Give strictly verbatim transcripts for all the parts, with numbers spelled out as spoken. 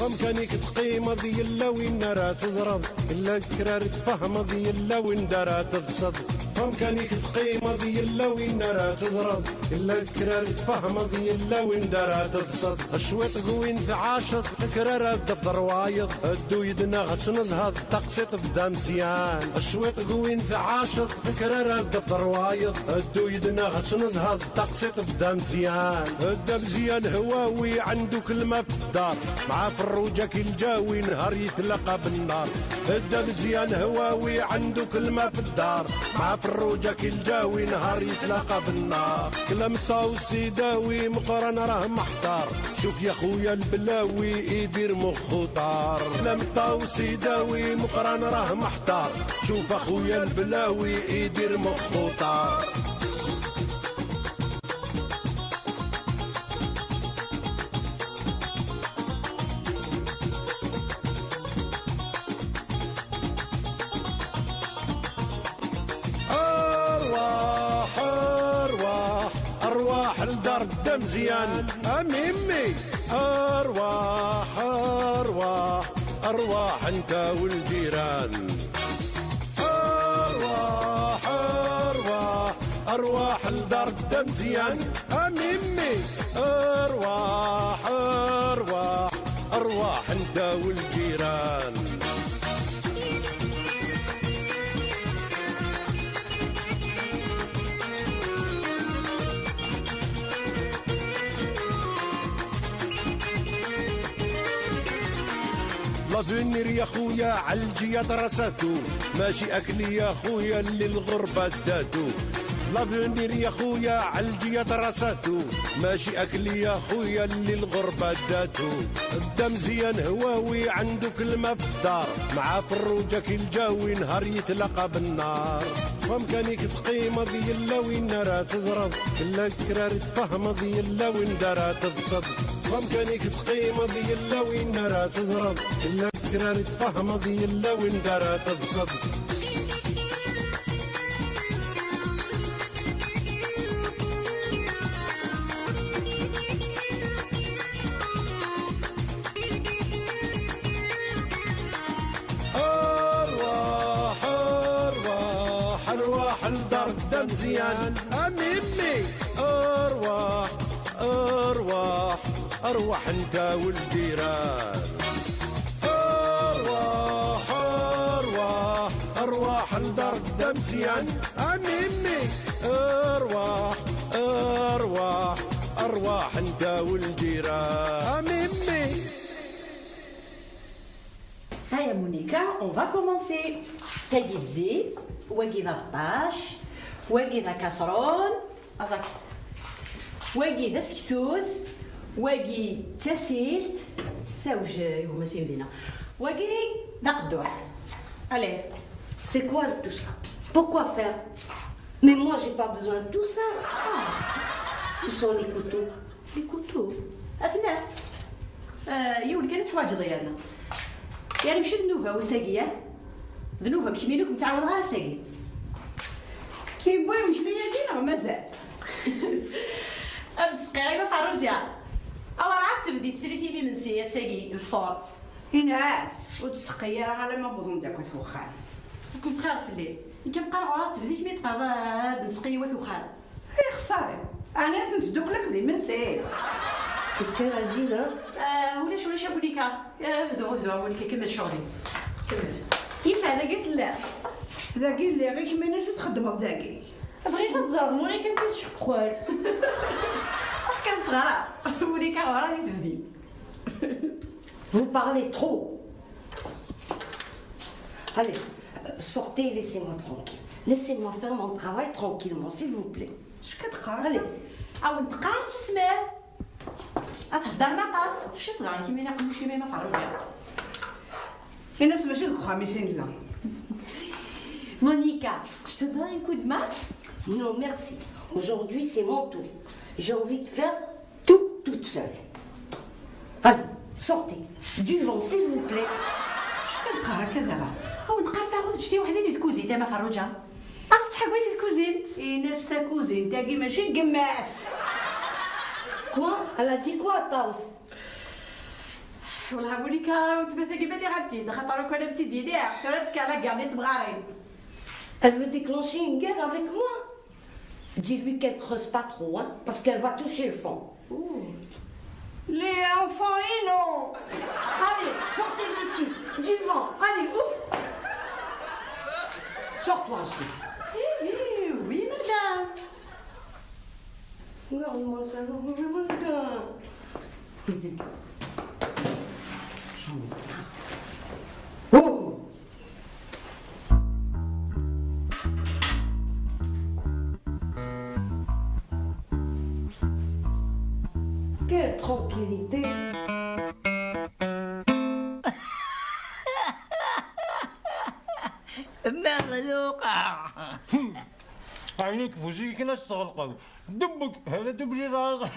Amkan-ik teqqimeḍ, yella win ara teẓreḍ, illa kra ara tfehmeḍ, yella win d ara teḍseḍ. Amkan-ik teqqimeḍ, yella win ara teẓreḍ, illa kra ara tfehmeḍ, yella win d ara teḍseḍ. Cwiṭ deg win tɛaceḍ, kra ara d-tafeḍ rwayeḍ, ddu yid-neɣ ad tnezheḍ, taqsiṭ d amezyan. Cwiṭ deg win tɛaceḍ, kra ara d-tafeḍ rwayeḍ, ddu yid-neɣ ad tnezheḍ, taqsiṭ d amezyan. D amezyan hwawi, عنده كلمة في الدار، مع فروجة كي الجاوي نهار يتلاقى بالنار. D amezyan hwawi, عنده كلمة في الدار، مع فروجة كي الجاوي نهار يتلاقى بالنار. كلام طاوس يداوي، مقران راه محتار. شوف يا خويا البلاوي يدير مخو طار. كلام طاوس يداوي، مقران راه محتار. شوف اخويا البلاوي يدير مخو طار. أرواح، أرواح، أرواح لدار الدمزيان. أميمي، أرواح، أرواح، أرواح أنت والجيران. أرواح، أرواح، أرواح لدار الدمزيان. أميمي، أرواح، أرواح، أرواح أنت والجيران. L'avenir يا خويا على الجياد راساتو، ماشي أكل يا خويا اللي الغربة داتو. L'avenir يا خويا على الجياد راساتو، ماشي أكل يا خويا اللي الغربة داتو. بدا مزيان هواوي عنده كلمة في الدار، مع فروجة كي الجاوي نهار يتلاقى بالنار. وامكانك تقيمض يلا وين راه تضرب، كلا كرار تفهمض يلا وين دارها تبسط. وامكانك تقيمض يلا وين راه تضرب، كلا كرار تفهمض يلا وين دارها تبسط. أرواح، أرواح، أرواح لدار الدمزيان. أميمي، أرواح، أرواح، أرواح أنت والجيران. أرواح، أرواح، أرواح لدار الدمزيان. أميمي، أرواح، أرواح، أرواح أنت والجيران. أميمي. هيا مونيكا، on va commencer. تاقي الزيت، واقي ذا فطاش، واقي ذا كاسرون. Azaki. Wagi d aseksut, wagi d tasilt, sawj yugma s yimdina. Wagi d aqedduḥ. Allez. C'est quoi tout ça? Pourquoi faire? Mais moi, j'ai pas besoin de tout ça. Ah. Où sont les couteaux? Les couteaux? Atna. Ah, yiwen kan i teḥwaǧeḍ, yerna. Yerna mačči d nnuba usagi, ya? D nnuba, mkemmini ur kem-ttɛawaneɣ ara ass-agi. Yewwa imekli-agi neɣ mazal? Ad d-sqiɣ i Ferruǧa. Awer ɛad tebdi teslit i yimensi ass-agi, lfur. Inɛas, ur d-tseqqi ara alamma wwḍen-d akk at wexxam. Ur kem-sxir fell-i. Nekk am qqareɣ ur ɛad tebdi, kemm i d-teqqareḍ ad d-nesqi i wat uxxam. Ay xsara, ɛni ad ten-tesdukkel akked imensi? Qu'est-ce qu'elle a dit là? Ah, ulac, ulac a Monika. Ah, bdu, bdu a Monika, kemmel ccɣel-im. Kemmel. Yemma, dagi tella. Dagi lliɣ, i kemmini acu txeddmeḍ dagi? Bɣiɣ ad ẓreɣ Monika amek i tceqqel. Ax kan tɣara. Monika ɣur-i di tebdit. Vous parlez trop. Allez, euh, sortez, laissez-moi tranquille. Laissez-moi faire mon travail tranquillement, s'il vous plaît. Acu akka teqqar? Allez. Awen teqqar susmet. Ad theddrem aṭas. Tefciḍ daɣen kemmini aqemmuc imi ma Ferruǧa. Ini-as mačči deg uxxam i s-nella. Monica, je te donne un coup de main? Non, merci. Aujourd'hui, c'est mon tour. J'ai envie de faire tout toute seule. Allez, sortez. Du vent, s'il vous plaît. Acu kan qqar akka daɣen? Awen qqar taɣut ǧǧet-i weḥd-i di tkuzint, a ma Ferruǧa. Aɣ tettḥagwi si tkuzint. Ini-as takuzint-agi mačči n yemma-s. Quoi? Elle a dit quoi, Taos? Wellah a Monica, weltma-tagi ma nniɣ-am-tt-id, axaṭer akk ala m-tt-id-iniɣ, tura ad tekk la guerre n temɣarin. Elle veut déclencher une guerre avec moi? Dis-lui qu'elle creuse pas trop, hein, parce qu'elle va toucher le fond. Ouh. Les enfants, ils n'ont... Allez, sortez d'ici. Du vent. Allez, ouf. Sors-toi aussi. Eh, eh, oui, madame. Regarde-moi ça, regarde-moi ça. Oh! Quelle tranquillité! Meɣluqa! Ɛni kfuzi kan ad s-tɣelqeḍ. Dubbek, hada dubbek raẓ.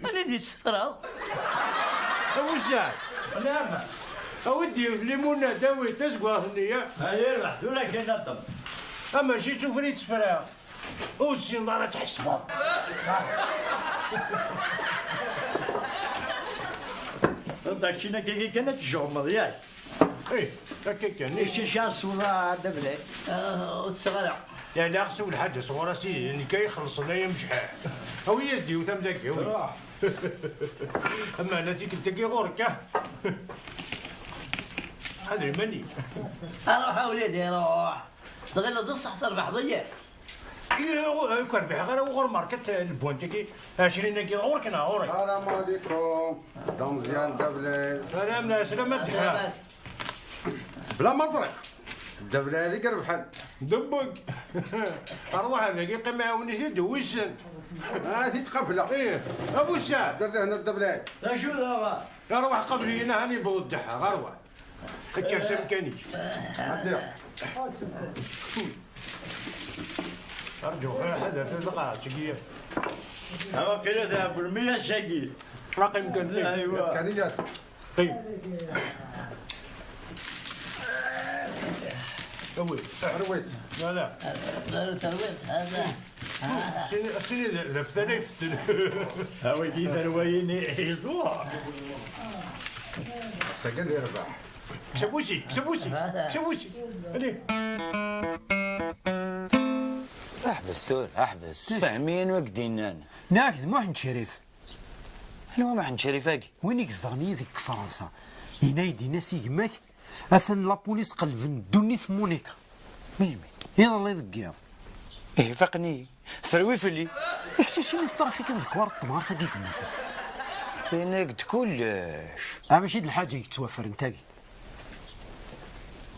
Ani di tefra? Awusa. Naam. Awi-d yiwet limunad, awi tazeggaɣt-nni, ya. Ay, irbeḥ, tura kan a Tom. A mačči d tufri d tefra. Ur tessineḍ ara ad tḥesbeḍ. Anta keččini akka kan ad tjurmeḍ, yak? Eh, akka kan. Ici, ici, ṣṣura, d abelɛid. Ah, ur ssineɣ ara. Yeɛni, ɣas ur lḥaǧa sɣur-s, i nekk ay ixellṣen ay amecḥaḥ. Awi-yas-d yiwet am dagi, awi. Ruḥ. Ama ala tikkelt-agi ɣur-k, ah. Ḥader iman-ik. Ruḥ a wladi, ruḥ. Tɣileḍ d ṣṣeḥ terbeḥḍ-iyi? Ih, ur k-rbiḥeɣ ara ɣur-m, rket lbwant-agi, ɛecrin-agi ɣur-k neɣ ɣur-i? Salam alaikum. D ameẓyan d abelɛid. Salam, lɛeslama d ddḥa. Bla ma ẓriɣ. D abelɛid i irebḥen. Debbeq. Arwaḥ ad agi qqim ɛawen-it-id wissen. Ah, ti tqableɣ. Ih, a bu ssaɛd. Dder dehna d abelɛid. D acu daɣen? Arwaḥ qabel-iyi, hani yewweḍ ddḥa, arwaḥ. Kker s amkan-ik. Ɛeddi. Arǧu, ḥader, taqaɛet-agi. Waqila tɛewwlem-iyi ass-agi. Aqim kan, qim. Aywa. Kan iyyat. Qim. Awi. Terwit. Ala. Terwit, hada. Sini, sini d, d aftal ay fetten. Awi-yi tarwayin i, i ẓẓur. Ass-agi ad yerbeḥ. Kkes afus-ik, kkes afus-ik, kkes afus-ik. Allez. Ḥbes tura, ḥbes. Fhem-iyi anwa i k-d-innan. Nniɣ-ak d Muḥend Crif. Anwa Muḥend Crif-agi? Win i izedɣen yid-k deg Fransa. Yenna-yi-d, ini-as i gma-k, atan lapulis qelben ddunit n Monica. Melmi? Iḍelli deg yiḍ. Ihi faqen-iyi. Terwi fell-i. Kečč acimi teṭṭrafikeḍ lekwar n temɣart-agi yemmuten? Yenna-ak-d kullec. Ah, mačči d lḥaǧa i yettwaffren tagi.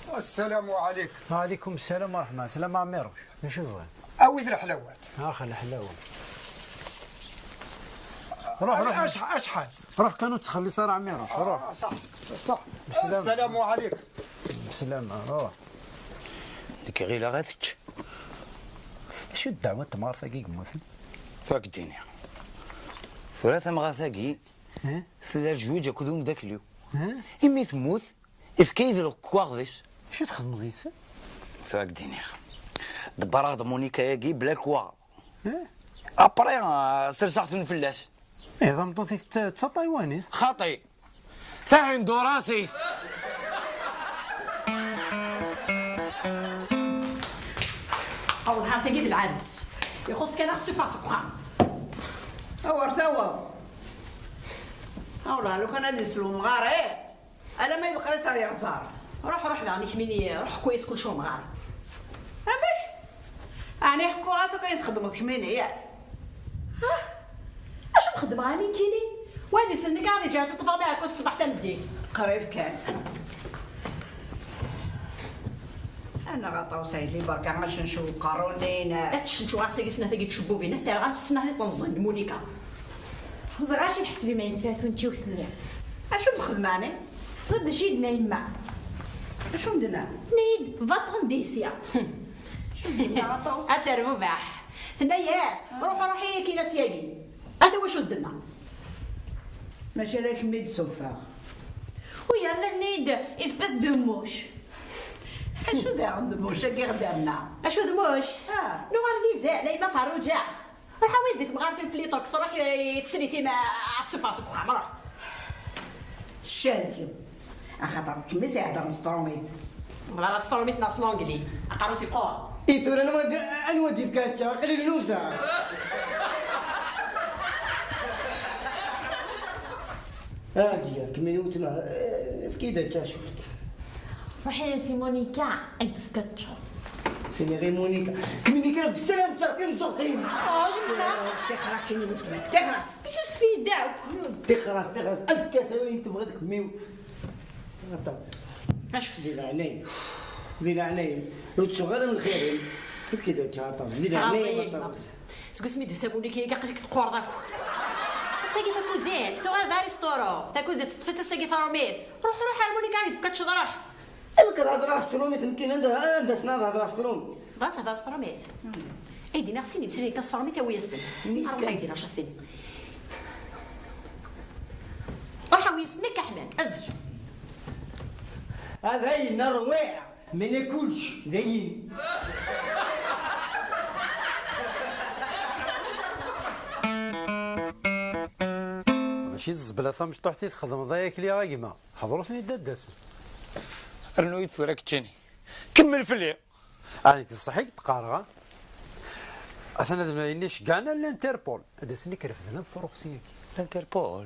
Assalamu alaikum. Wa alaikum ssalam wa rahma. Salam a Ɛmiruc. D acu tebɣiḍ? Awi-d leḥlawat. Ax, leḥlawa. Ruḥ, ruḥ. Acḥal, acḥal? Ruḥ kan ur ttxelliṣ ara Ɛmiruc, ruḥ. Ah, ṣaḥ, ṣaḥ. Bselama. Assalamu alaikum. Bselama, ruḥ. Nekk ɣileɣ ad tečč. D acu ddeɛwa n temɣart-agi yemmuten? Tura ad k-d-iniɣ. Tura tamɣart-agi, eh? Tella lejwij akked umeddakel-iw. Eh? Imi temmut, ifka-yi-d lekwaɣeḍ-is. Acu txedmeḍ yis-sen? Tura ad k-d-iniɣ. Ḍebbreɣ-d Monica-agi bla lekwaɣeḍ. Eh? Après, ah, serseɣ-ten fell-as. Eh, tameṭṭut-ik d ta-, d taṭaywanit? Xaṭi. Tahinduransit. Awḍeḥ ar tagi d lɛadet. Ixuṣ kan ad ɣ-tessufeɣ seg uxxam. Awer taweḍ. Awḍeḥ, lukan ad isel umɣar, eh. Alamma yeḍqer-itt ar yeɣẓer. Ruḥ, ruḥ daɣen i kemmini, ruḥ ḥku-yas kullec i umɣar. Amek? Ɛni ḥkuɣ-as akk ayen txeddmeḍ kemmini, ya? Ah, acu m-xeddmeɣ a nekkini? Wa d isel nekk ad iǧǧa ad teṭṭfeɣ mi ɛekku ṣṣbeḥ tameddit. Qrib kan. Anaɣ a Ṭawes, a yelli, berka acencu uqerru-nni-ines. Ad tcencu ɣas-agi snat-agi tcebbubin, ad terɣa s snat iṭenẓen n Monica. Ur ẓriɣ acu tḥesbem ayen sratu n tčiwt-nni. Acu d-xedmeɣ, ɛni? Teẓriḍ d acu i d-tenna yemma? Acu d-tenna? Tenna-yi-d, va-t'en d'ici. Acu d-tenna a Ṭawes? Ad terbubaḥ. Tenna-yas, ruḥ, ruḥ, i akin ass-agi. Ata wacu s-d-tenna. Mačči ala kemm i d-sufeɣ. U yerna tenna-yi-d, espèce de mouche. Acu daɣen d mouche-agi i ɣ-d-terna? Acu d mouche? Ah. Nuɣal d izan, a yemma Ferruǧa. Ruḥ awi-as di temɣart-im fliṭuks, ruḥ i teslit-im ad tessufeɣ seg uxxam, ruḥ. Ccah deg-m. Axaṭer d kemm i s-iheddren s trumit. Wala s trumit neɣ s l'anglais. Aqerru-s yeqqur. I tura anwa d-, anwa d-yefkan ččar? Aql-i lluzeɣ. Agi, kemmini weltma, eh, efk-iyi-d ad ččar cwiṭ. Ruḥ a si Monica, ad d-tefk ad teččeḍ. Sini ɣi Monica. Kemmini kan bessala neččar timeẓẓuɣt-im. Oh, yemma. Tixer akken i weltma. Tixer-as. Acu s-tfid akk? Tixer-as, tixer-as. Efk-as ayen tebɣiḍ kemmi. Aṭas. Acu? Di leɛnaya-m. Di leɛnaya-m. Ur tsuɣ ara lxir-im. Efk-iyi-d ad ččeɣ aṭas. Di leɛnaya-m aṭas. Seg wasmi d-tusa Monica-agi aql-ik teqqureḍ akk. Ass-agi takuzint, tuɣal d aristoru. Takuzint teṭṭef-itt ass-agi trumit. Ruḥ, ruḥ ar Monica ad d-tefk ad teččeḍ, ruḥ. Amek ad hedreɣ s trumit nekkini, anda, anda ssneɣ ad hedreɣ s trumit? Bɣas hedreɣ s trumit. Ay d-iniɣ sin imsirin kan s trumit, awi-yas-ten. Nit kan. Ay d-iniɣ s tin. Ruḥ awi-yas-ten akka ḥman, azzel. Ad ayen rwiɣ, mini kulc, d ayen. Mačči d zzbla tamecṭuḥt i txedmeḍ ay akli a gma. Ḥeḍru-ten-id ad d-asen. Rnu-yi-d tura keččini. Kemmel fell-i. Ah, nekk d ṣṣeḥ i k-d-qqareɣ, ah. Atan ad mlayen iceggaɛen ar l'Interpol. Ad asen-ik-refden am furuxsi-agi. L'Interpol?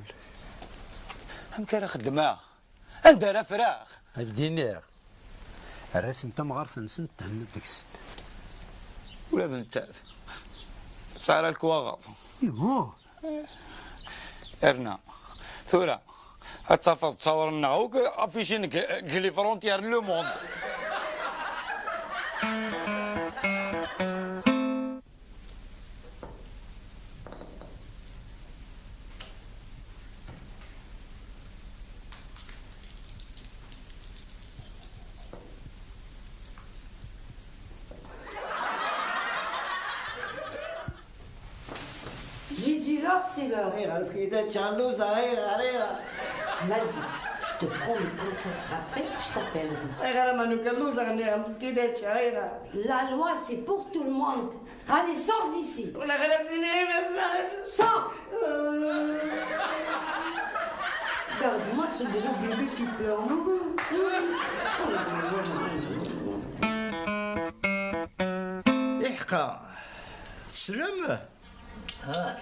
Amek ara xeddmeɣ? Anda ara ffreɣ? Ad k-d-iniɣ. Err-asen tamɣart-nsen, thenniḍ deg-sen. Ula d nettat. Tesɛa ara lekwaɣeḍ. Ihuh! Rna. Tura, ad tafeḍ ttawren-nneɣ akk affiches deg, deg les frontières n le monde. J'ai dit l'heure, c'est l'heure. Ayɣer efk-iyi-d ad ččeɣ lluza, ayɣer, ayɣer? Vas-y, je te promets, quand ça sera prêt, je t'appellerai. Ayɣer a Manuka lluza nniɣ, efk-iyi-d ad ččeɣ, ayɣer? La loi, c'est pour tout le monde. Allez, sors d'ici. Wala ɣer ad tini. Sors. Garde-moi ce gros bébé qui pleure. Iḥqa. Teslam? Ha,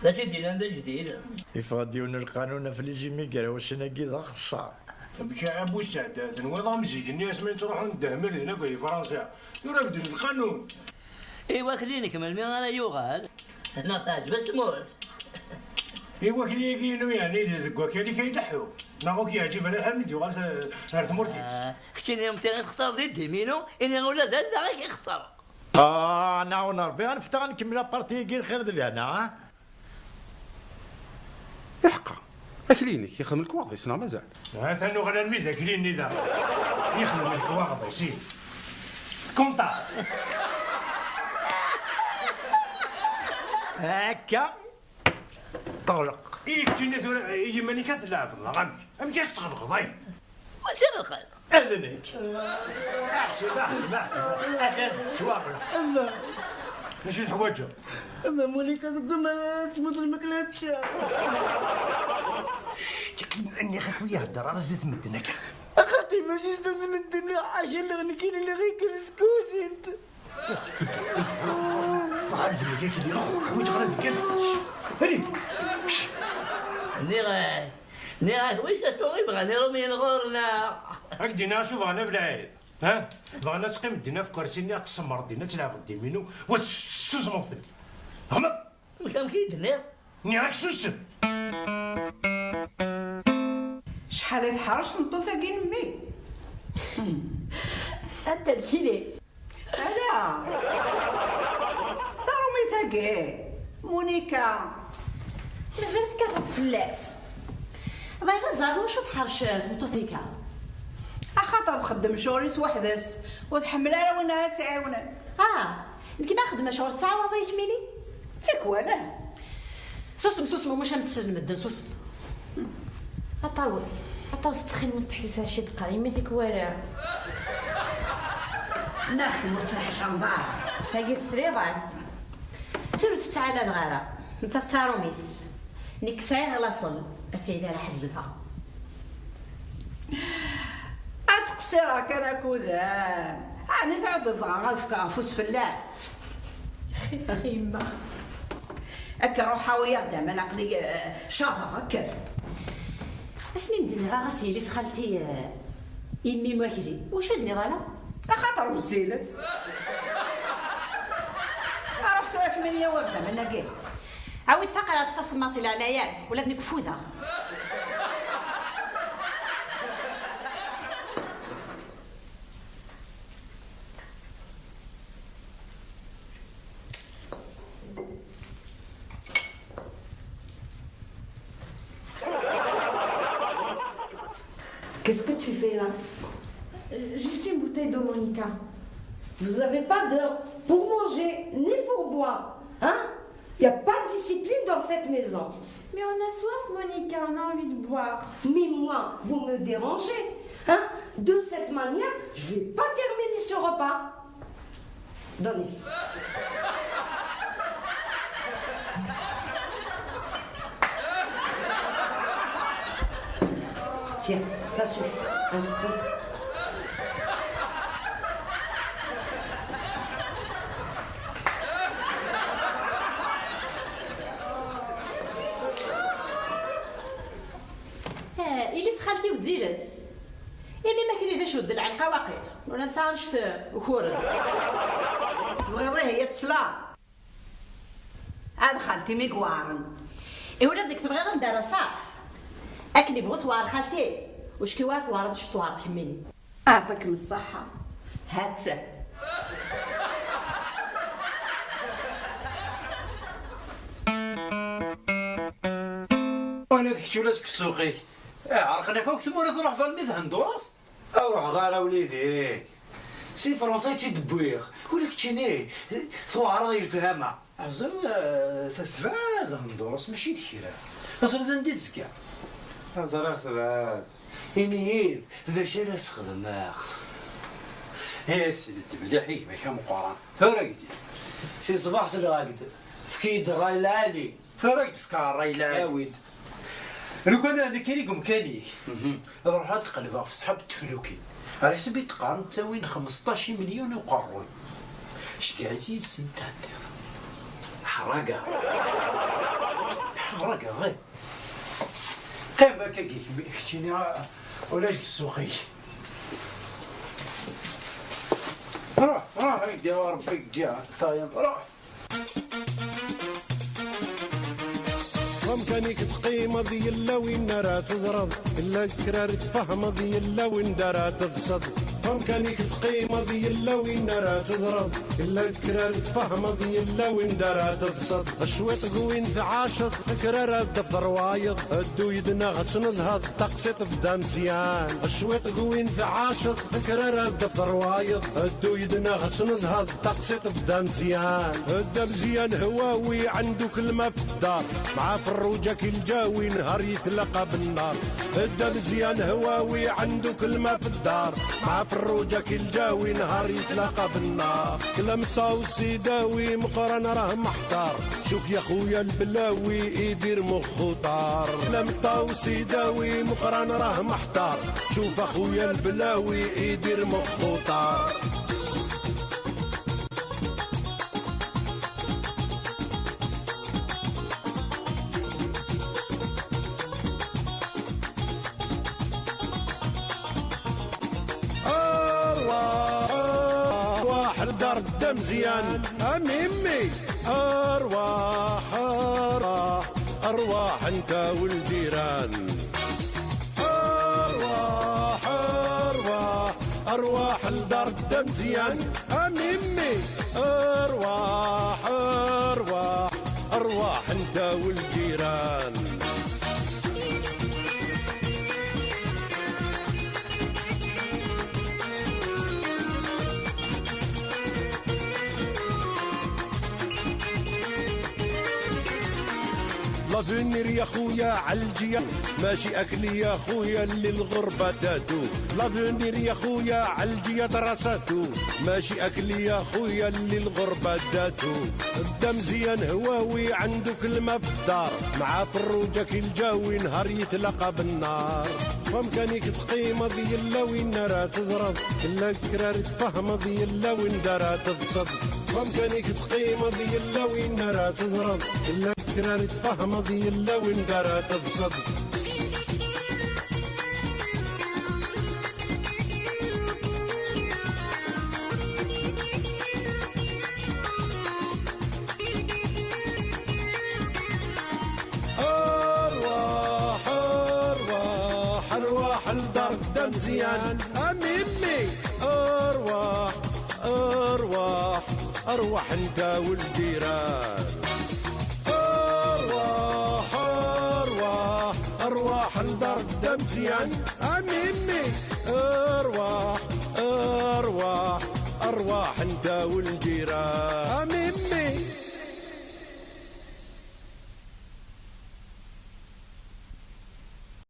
d acu i d-yellan d ajdid? Yeffeɣ-d yiwen n lqanun ɣef les immigrés, wass-agi d axeṣṣar. Amek a Busaɛd, tenwiḍ am zik-nni asmi nettruḥu neddehmel din akk di Fransa? Tura bedlen lqanun. I wakli-inek melmi ara yuɣal? Neɣ teɛǧeb-as tmurt? I wakli-agi-inu, yeɛni d-, deg wakal-ik ay leḥḥuɣ? Neɣ ur k-yeɛǧib ara lḥal mi d-yuɣal s-, ar tmurt-ik? Ah, keččini am tin i textareḍ di ddin-inu, ini ula d allaɣ-ik i xtareɣ. Ah, neɛwen Rebbi, ad nefteɣ ad nkemmel aparti-agi lxir d lehna, ah? Iḥeqqa, akli-inek yexdem lekwaɣeḍ-is neɣ mazal? Atan uɣal almi d akli-nni daɣen. Yexdem lekwaɣeḍ-is, i. Kunṭar. Akka. Ṭeɣleq. I keččini tura, i yiman-ik ad tleɛbeḍ, neɣ amek? Amek ad tɣelqeḍ, ay? Mačči d lxir. Ad nekk. Aḥseb, aḥseb, aḥseb. Atan tettwaɣleq. D acu teḥwaǧeḍ? Ama Monica deg waman ad tmut lmakla ad tečča. Cct, akken nniɣ-ak ur ihedder ara zdat medden akka. Axaṭi, mačči zdat medden, ḥaca lliɣ nekkini, lliɣ ikker s tkuzint. Ruḥ ar gma-k, akli, ruḥ, ḥwaǧeɣ ara deg-s. Hadi. Nniɣ-ak, nniɣ-ak, wissen acu i bɣan Iṛumiyen ɣur-neɣ? Ad k-d-iniɣ acu bɣan a Belɛid, ha? Bɣan ad teqqimeḍ dinna ɣef ukersi-nni, ad tsemreḍ dinna, ad tleɛbeḍ ddiminu, wa tessusmeḍ fell-i. Tfehmeḍ? Amek, amek i yi-d-tenniḍ? Nniɣ-ak susem! Acḥal i teḥṛec tmeṭṭut-agi n mmi! Anta d kini? Ala! Taṛumit-agi! Munika! Mazal tekkateḍ fell-as? Bɣiɣ ad ẓreɣ wacu tḥerc tmeṭṭut-agi. Axaṭer txeddem ccɣel-is weḥd-s, ur tḥemmel ara win ara s-iɛiwnen. Ah, nekk ma xedmeɣ ccɣel tettɛawaḍ-iyi kemmini? Tikwal, ah. Susem, susem, ulac am teslen medden, susem. A Ṭawes, a Ṭawes, ttxil-m ur steḥsis ar ciddeq, yemma tikwal. Naxem ur ttneḥcameḍ ara. Tagi tesliḍ-as-d. Tura ur tettɛanadeɣ ara. Nettat d taṛumit. Nekk sɛiɣ laṣel, afayda ara ḥezzbeɣ. Ad qṣireɣ kan akud-am. Ɛni tɛuddeḍ dɣa ad fkeɣ afus fell-am? Yemma. Akka ruḥ awi-yaɣ-d aman, aql-i, eh, caḍeɣ, kker. Asmi m-d-nniɣ aɣ-as yili s xalti, eh, i mmi-m akli, ur d-tenniḍ ara? Axaṭer wezzilet. Ruḥ tura kemmini awi-yaɣ-d aman-agi. Awi-d taqrart tasemmaḍt i leɛnaya-m, ula d nekk ffudeɣ. Qu'est-ce que tu fais là? Euh, juste une bouteille d'eau, Monica. Vous avez pas d'heure pour manger ni pour boire, hein? Il n'y a pas de discipline dans cette maison. Mais on a soif, Monica, on a envie de boire. Mais moi, vous me dérangez, hein? De cette manière, je vais pas terminer ce repas. Donne ici. Tiens, ça suffit. Hein, vas-y. Eh, ilis xalti wezzilet. Imi ma kini d acu d lɛelqa waqil. Ula netta annect ukured. Tebɣiḍ ihi ad tesla. Ad xalti mi iweɛren. Iwlad deg tebɣiḍ anda ara ṣaf. Akken ibɣu tewɛer xalti. Ucki war tewɛer mc tewɛer tkemmini. Aɛṭikem ṣṣaḥa. Hatta. Wana d kečč ula seg ssuq-ik. Eh, ɛerqen-ak akk tmura truḥ ɣer mi d Henduras? Ur ruḥeɣ ara wlidi. Si Fransa i tt-id-wwiɣ. Ula keččini, tuɛreḍ i lefhama. Azal, eh, tebɛed Henduras, mačči d kra. Azal d anda i d-tezga. Azal tebɛed. Ini-yi-d d acu ara sxedmeɣ. Eh, sel-d mliḥ i gma-k ameqqran. Tura gdi. Si ṣṣbeḥ selleɣ-ak-d. Efk-iyi-d ṛṛay lɛali. Tura i k-d-fkeɣ ṛṛay lɛali. Awi-d. Lukan d nekk i deg umkan-ik, ad ruḥeɣ ad d-qelbeɣ ɣef ṣṣḥab n teflukin. Ar ḥsab i d-qqaren ttawin xmesṭac imelyun i uqerruy. Ceggeɛ-itt yid-sen, tenniḍ. Ḥraga. Ḥraga, ɣi. Qqim akka, keččini, ulac deg ssuq-ik. Ruḥ, ruḥ, ad k-d-yawi Ṛebbi, ǧǧiɣ, tayeḍ, ruḥ. Wamkan-ik teqqimeḍ, yella win ara teẓreḍ, illa kra ara tfehmeḍ, yella win ara teḍseḍ. Wamkan-ik teqqimeḍ, yella win ara teẓreḍ, illa kra ara tfehmeḍ, yella win ara teḍseḍ. Cwiṭ g win tɛaceḍ, kra ara d-tafeḍ rwayeḍ, ddu yid-neɣ ad tnezheḍ, taqsiṭ d ameẓyan. Cwiṭ g win tɛaceḍ, kra ara d-tafeḍ rwayeḍ, ddu yid-neɣ ad tnezheḍ, taqsiṭ d ameẓyan. D ameẓyan hwawi, عنده كلمة في الدار، مع فروجك الجاوي نهار يتلاقى بالنار. D ameẓyan hwawi, عنده كلمة في الدار، مع فروجك الجاوي نهار يتلاقى بالنار. كلام طاوس يداوي، مقران راه محتار. شوف يا خويا البلاوي يدير مخو طار. كلام طاوس يداوي، مقران راه محتار. شوف اخويا البلاوي يدير مخو طار. أرواح، أرواح لدار الدمزيان، أميمي. أرواح، أرواح، أرواح أنت والجيران. أرواح، أرواح، أرواح لدار الدمزيان، أميمي. أرواح، أرواح، أرواح أنت والجيران. لافونير يا خويا علجية، ماشي أكلي يا خويا اللي الغربة داتو. لافونير يا خويا علجية دراساتو، ماشي أكلي يا خويا اللي الغربة داتو. بدا مزيان هواوي عندو كلمة في الدار، مع فروجة كي الجاوي نهار يتلاقى بالنار. فمكانيك تقيمض يلا وين راه تضرب، كلا كرار تفهمض يلا وين دارها تبسط. فمكانيك تقيمض يلا وين راه تضرب، كلا كرار تفهمض يلا وين دارها تبسط. أرواح، أرواح، أرواح لدار دا مزيان. أميمي، أرواح، أرواح، أرواح أنت والجيران. أرواح، أرواح، أرواح لدار دا مزيان. أميمي، أرواح، أرواح، أرواح أنت والجيران.